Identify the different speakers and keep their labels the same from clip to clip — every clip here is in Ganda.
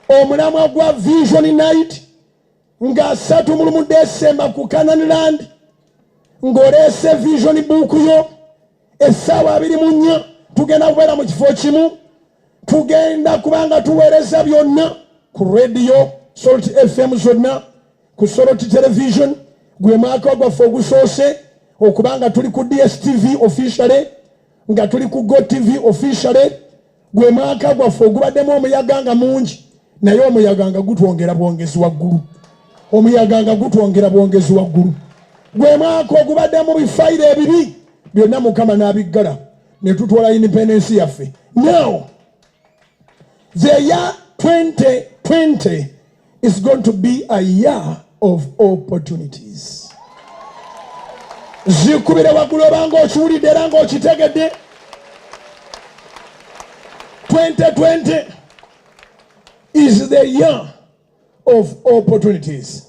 Speaker 1: Omulamwa gwa Vision Night nga 31 Desemba ku Canaan Land, ng'oleese Vision Book yo, essaawa 24 tugenda kubeera mu kifo kimu, tugenda kubanga tuweereza byonna ku radio Salt FM zonna, ku Salt Television. Gwe mwaka gwaffe ogusoose okubanga tuli ku DSTV officially, nga tuli ku Go TV officially. Gwe mwaka gwaffe ogubaddemu omuyaga nga mungi, naye omuyaga nga gutwongera bwongezi waggulu, omuyaga nga gutwongera bwongezi waggulu. Gwe mwaka ogubaddemu bifayiro ebibi byonna, Mukama n'abiggala ne tutwala independence yaffe. Now the year 2020 is going to be a year of opportunities. Zikubire waggulu obanga okiwulidde era ng'okitegedde. 2020 is the year of opportunities.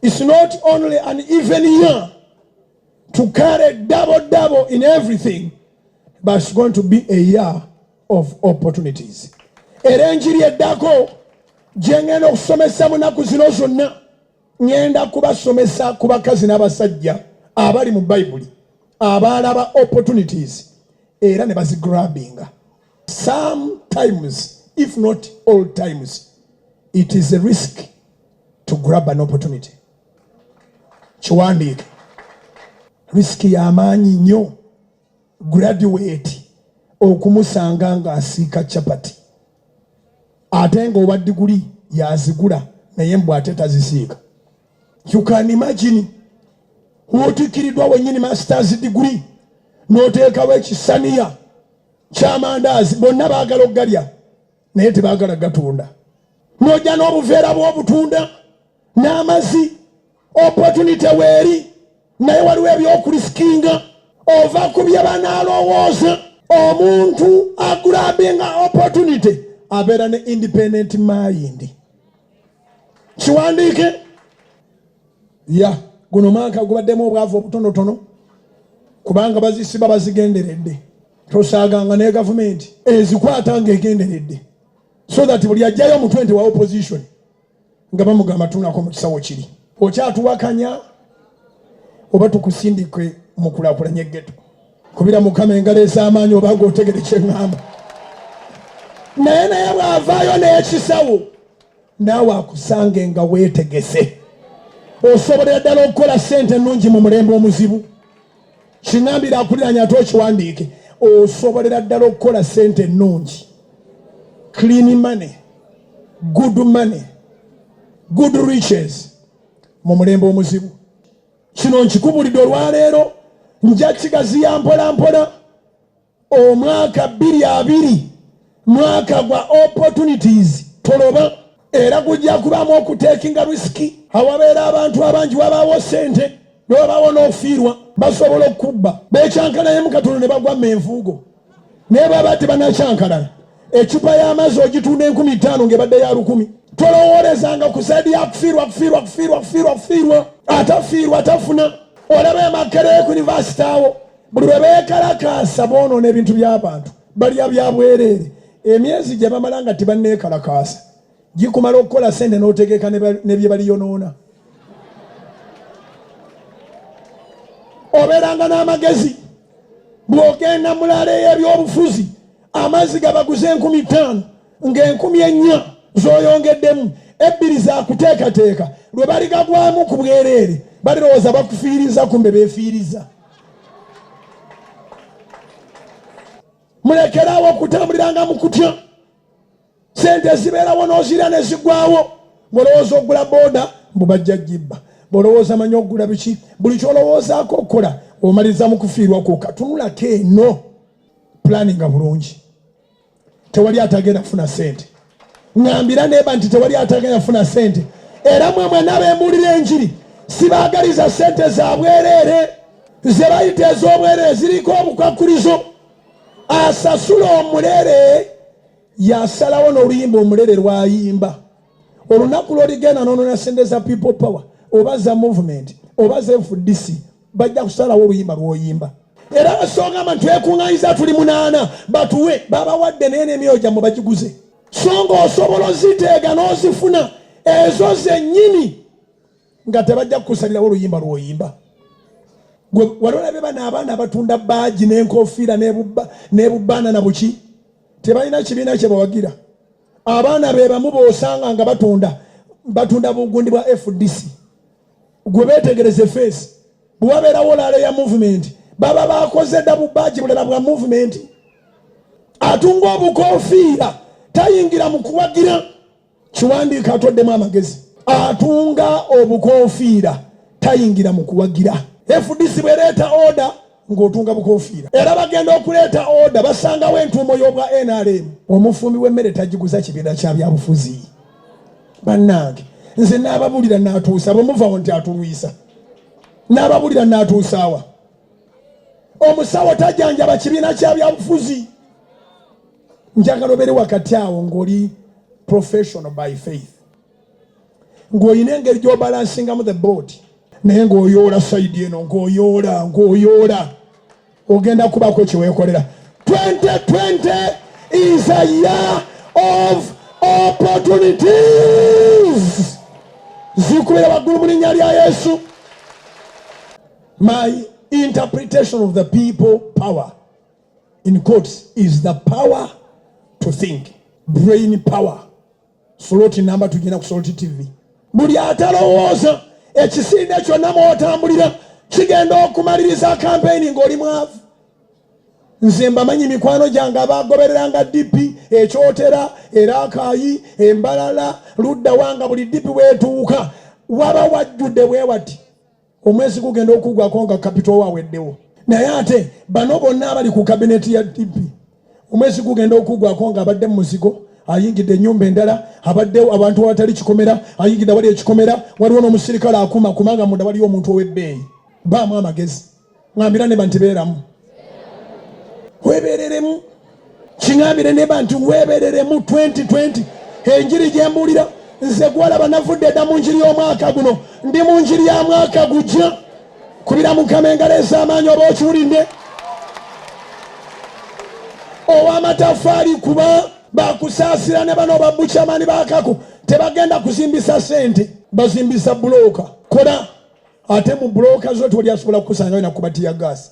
Speaker 1: It's not only an even year to carry double double in everything, but it's going to be a year of opportunities. Era enjiri eddako gye ŋŋenda okusomesa mu nnaku zino zonna, ŋŋenda kubasomesa ku bakazi n'abasajja abali mu Bayibuli abaalaba opportunities era ne bazigrabinga. Sometimes, if not all times, it is a risk to grab an opportunity. Kiwandiike, risk y'amaanyi nnyo. Graduate okumusanga ng'asiika chapati, ate ng'owa diguli yazigula, naye mbw ate tazisiika. You can imagine, wootikkiriddwa wennyini masters degree, n'oteekawo ekisaniya ky'amandaazi, bonna baagala okugalya naye tebaagala gatunda, n'ojja n'obuveera bw'obutunda n'amazzi. Opportunity weeri, naye waliwo ebyokuriskinga. Ova ku bye banaalowooza. Omuntu agrabinga opportunity abeera ne independent mind. Kiwandiike ya guno mwaka gubaddemu obwavu obutonotono, kubanga bazisiba bazigenderedde. Tosaaganga ne gavumenti ezikwata ng'egenderedde, so that buli ajjayo omutwe nti wa opposition, nga bamugamba, "Tunako mu kisawo kiri, okyatuwakanya oba tukusindike mukulakulanya eggeto." Kubira Mukama engalo ez'amaanyi obanga otegere kyeŋŋamba. Naye bw'avaayo n'ekisawo, naawe akusange nga weetegese, osobolera ddala okukola ssente ennungi mu mulembe omuzibu. Kiŋambira akuliranya ate okiwandiike, osobolera ddala okukola ssente ennungi, clean money, good money, good riches mu mulembe omuzibu. Kino nkikubulidde olwaleero, nja kigaziya mpola mpola. Omwaka 2020 mwaka gwa opportunities, toloba. Era gujja kubaamu okutekinga risk. Awabeera abantu abangi wabaawo sente, newabaawo n'okufiirwa. Basobola okukubba bekyankalanemu katono ne bagwa mu enfuugo, naye baba tebanakyankalana, ecupa y'amazzi ogitunda 5000 ng'ebadde ya 1000. Tolowoolezanga ku side ya kufiirwa, kufiirwa, kufiirwa, kufiirwa, kufiirwa. Atafiirwa tafuna. Olaba emakerere ku university awo, buli lwe beekalakaasa boonoona ebintu by'abantu, balya bya bwereere. Emyezi gye bamala nga tebanneekalakaasa gikumala okukola sente n'otegeka ne bye baliyonoona. Obeeranga n'amagezi bw'ogenda mulaala ey'ebyobufuzi. Amazzi gabaguze 5000, ng'enkumi 4 z'oyongeddemu ebbiri zakuteekateeka lwe baligagwamu ku bwereere, balirowooza bakufiiriza, kumbe beefiiriza. Mulekerawo okutambuliranga mu kutya. Sente zibeerawo n'ozirya ne zigwawo, ng'olowooza ogula booda, mbu bajja gibba, bw'olowooza manyi ogula biki. Buli kyolowoozaako okukola omaliriza mu kufiirwa kwokka. Tunulako eno, planninga bulungi. Tewali atagenda kufuna sente. Ŋŋambira neeba nti tewali atagenda kufuna sente. Era mwe mwenna bembuulira enjiri, sibaagaliza sente za bwereere. Ze bayita ez'obwereere ziriko obukwakulizo. Asasula omulere yasalawo n'oluyimba omulere lwayimba. Olunaku lwoligenda nonona sente za People Power oba za movement oba za FDC, bajja kusalawo oluyimba lwoyimba. Era basogamba nti twekuŋŋanyiza, tuli munaana, batuwe. Babawadde, naye n'emyoyo gyammwe bagiguze. So ng'osobola oziteega n'ozifuna ezo zennyini nga tebajja kukusalirawo oluyimba lw'oyimba. Gwe wali olabye bano abaana abatunda baagi n'enkofiira n'ebubbaana na buki, tebalina kibiina kye bawagira. Abaana be bamu b'osanga nga batunda bugundi bwa FDC. Gwe beetegereze feesi, bwe wabeerawo laale ya movement baba bakoze dda bubaagi bulala bwa movement. Atunga obukofiira tayingira mu kuwagira. Kiwandiika atoddemu amagezi. Atunga obukofiira tayingira mu kuwagira. FDC bwereeta order ng'otunga bukofiira, era bagenda okuleeta order basangawo entuumo y'obwa NRM. Omufumbi w'emmere tagiguza kibiina kya byabufuzi. Bannange nze n'ababulira n'atuusa, bwe muvawo nti atulwisa, n'ababulira n'atuusaawa. Omusawo tajanjaba kibiina kya byabufuzi. Njagala obeere wakati awo ng'oli professional by faith, ng'olina engeri gy'obalansingamu the board, naye ng'oyoola sayidi eno, ng'oyoola, ng'oyoola, ogenda kubako kye weekolera. 2020 is a year of opportunities. Zikubira waggulu mu linnya lya Yesu. My interpretation of the people power in quotes is the power to think, brain power. Slot namba tugenda ku Salt TV. Buli atalowooza ekisinde kyonna mw'otambulira kigenda okumaliriza kampeyini ng'oli mwavu. Nze mbamanyi mikwano gyange abagobereranga DP ekyotera era Akaayi Embalala ludda wanga, buli DP bwetuuka waba wajjudde bwe wati. Omwezi gugenda okugwako nga kapito waweddewo. Naye ate bano bonna abali ku kabineti ya DP, omwezi gugenda okugwako nga abadde mu muzigo ayingidde ennyumba endala, abadde abantu awatali kikomera ayingidde awali ekikomera, waliwo n'omusirikale akuuma kubanga munda waliyo omuntu ow'ebbeeyi. Baamu amagezi, ŋambira neba nti beeramu, weebereremu. Kiŋambire neba nti weebereremu. 2020 enjiri gye mbuulira nze gwalaba navudde dda mu njiri y'omwaka guno, ndi mu njiri ya mwaka gujja. Kubira Mukama engalo ez'amaanyi oba okiwulidde. Ow'amataffaali kuba bakusaasira ne bano babukyamani bakako tebagenda kuzimbisa ssente, bazimbisa bulooka. Kola ate mu bulooka zo tewali asobola kukusangayo nakuba tiya gaasi.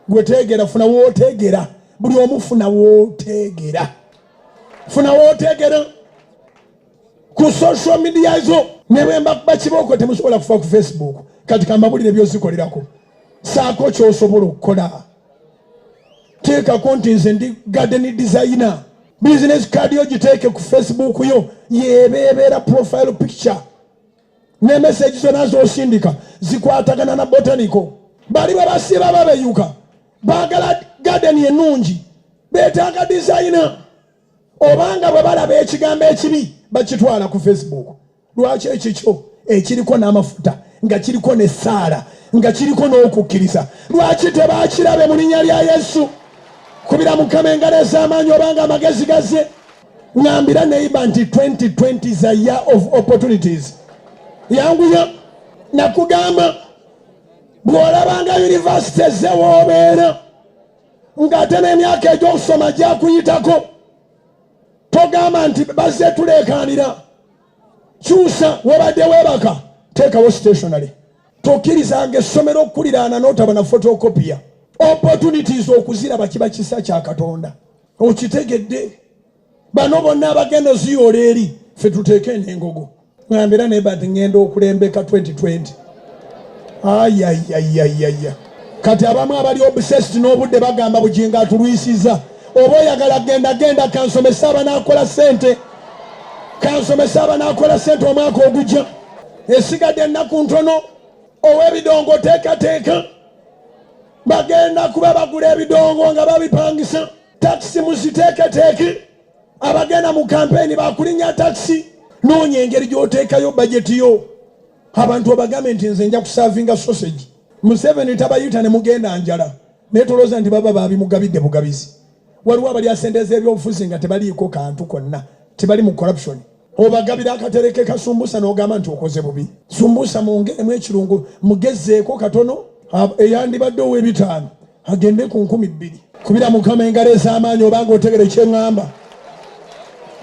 Speaker 1: Gwe teegera, funa wooteegera. Buli omu funa wooteegera, funa wooteegera ku social media zo. Ne bwe mbakuba kibooko temusobola kufa ku Facebook. Kati kambabulire byozikolerako, saako kyosobola okukola. Teekako nti nze ndi garden designer. Business card yo giteeke ku Facebook yo, yebeebeera profile picture, ne message zonna z'osindika zikwatagana na botanical. Bali bwe basiiba babeyuka baagala garden ennungi, beetaaga designer. Obanga bwe balaba ekigambo ekibi bakitwala ku Facebook. Lwaki ekikyo ekiriko n'amafuta nga kiriko n'essaala nga kiriko n'okukkiriza lwaki tebakirabe mu linnya lya Yesu? Kubira Mukama engalo ez'amaanyi obanga amagezi gazze. Ŋambira neighbor nti 2020 is a year of opportunities. Yanguya nakugamba, bw'olabanga yunivasite ezze w'obeera ng'ate n'emyaka egy'okusoma gyakuyitako, togamba nti bazze tuleekaanira. Kyusa wabadde weebaka, teekawo stationary. Tokkirizanga essomero okukuliraana n'otaba na photocopier. Opportunities okuziraba kiba kisa kya Katonda. Okitegedde? Bano bonna abagenda oziyoola eri ffe tuteeke enengogo. Ngambira neighbor nti ŋŋenda okulembeka 2020. Ayayayayaya, kati abamu abali obsessed n'obudde bagamba Bugingo atulwisiza. Oba oyagala genda, genda. Kansomese abanaakola ssente, kansomese abanaakola ssente omwaka ogujja. Esigadde ennaku ntono. Ow'ebidongo teekateeka, bagenda kuba bagula ebidongo nga babipangisa. Takisi muziteeketeeke, abagenda mu kampeyini bakulinnya takisi. Noonya engeri gy'oteekayo bajeti yo, abantu obagambe nti nze nja kuservinga sausage. Museveni tabayita ne mugenda njala, naye tolowooza nti baba babimugabidde bugabizi. Waliwo abalya sente z'ebyobufuzi nga tebaliiko kantu konna, tebali mu corruption. Obagabira akatereke ka sumbusa n'ogamba nti okoze bubi. Sumbusa mwongeremu ekirungo, mugezeeko katono. Eyandibadde ow'ebitaano agende ku 2000. Kubira Mukama engalo ez'amaanyi obanga otegere kyeŋŋamba.